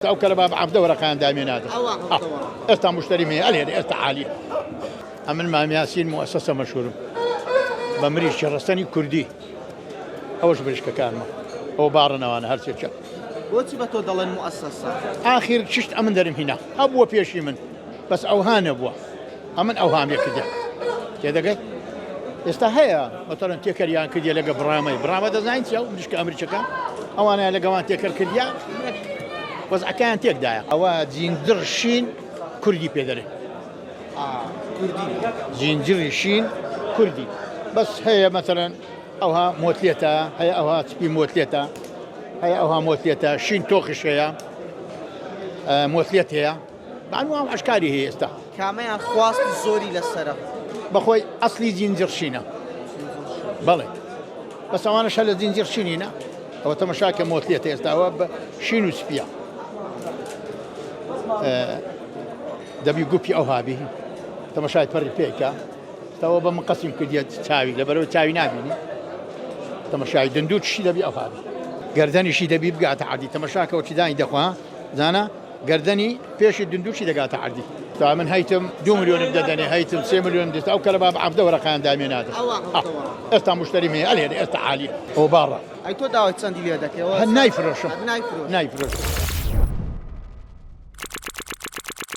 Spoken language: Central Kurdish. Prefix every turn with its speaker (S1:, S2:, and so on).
S1: ئەو کەرە باب عەبدە وەرەقەیان دامێ نادە ئێستا مشتری مێ ئەلێرە ئێستا عالیە. ئەمن مام یاسین موئەسەسە مەشهورم بە مریشکی ڕەسەنی کوردی ئەوەش مریشکەکانمە ئەوە باڕنەوانە هەرچێکە.
S2: بۆچی بە تۆ دەڵێن موئەسەسە؟
S1: ئاخیر چشت ئەمن دەرم هینا هەبووە پێشی من بەس ئەوها نەبووە ئەمن ئەوهام لێ کردە تێدەگەی ئێستا هەیە مەتەڵەن تێکەریان کردیە لەگە بڕامەی بڕامە دەزانین چیە و مریشکە ئەمریکەکان ئەوانیان لەگەوان تێکەر کردیا وەزعەکەیان تێکدایە ئەوە جیندڕ شین کوردی پێ دەرێ زینجری شین کوردی بەس هەیە مەتەلەن ئەوها مۆتلێتە هەیە ئەوها سپی مۆتلێتە هەیە ئەوها مۆتلێتە شین تۆخش هەیە مۆتلێت هەیە بەنوام ئەشکاری هەیە ئێستا.
S2: کامەیان خواستی زۆری لەسەرە؟
S1: بەخۆی ئەسلی زینجڕ شینە بەڵێ بەس ئەوانەش هەر لە زینجڕ شینینە ئەوە تەمەشاکە مۆتلێتە ئێستا ئەوە بە شین و سپیە دەبی گوپی ئەوها بی تەمەشای پەڕی پێکە تەوە بە من قەسیم کردیە چاوی لەبەرەوە چاوی نابینی تەمەشای دندوو چی دەبی ئەوها بی گردنیشی دەبی بگاتە عەردی تەمەشاکەەوە چیدانی دەخوا زانا گەردەنی پێشی دندووشی دەگاتە عەردی. تا من هەیتم دوو ملیۆنم دەدەنێ هەیتم سێ ملیۆن دێت ئەو کەرە باب عەبدە وەرەقەیان دامێ نادە ئێستا مشتەریم هەیە ئەلێرە ئێستا عالیە ئەوە باڕە.
S2: ئەی تۆ داوای چەندی لێ دەکەی؟
S1: هەر نایفرۆشم نایفرۆشم.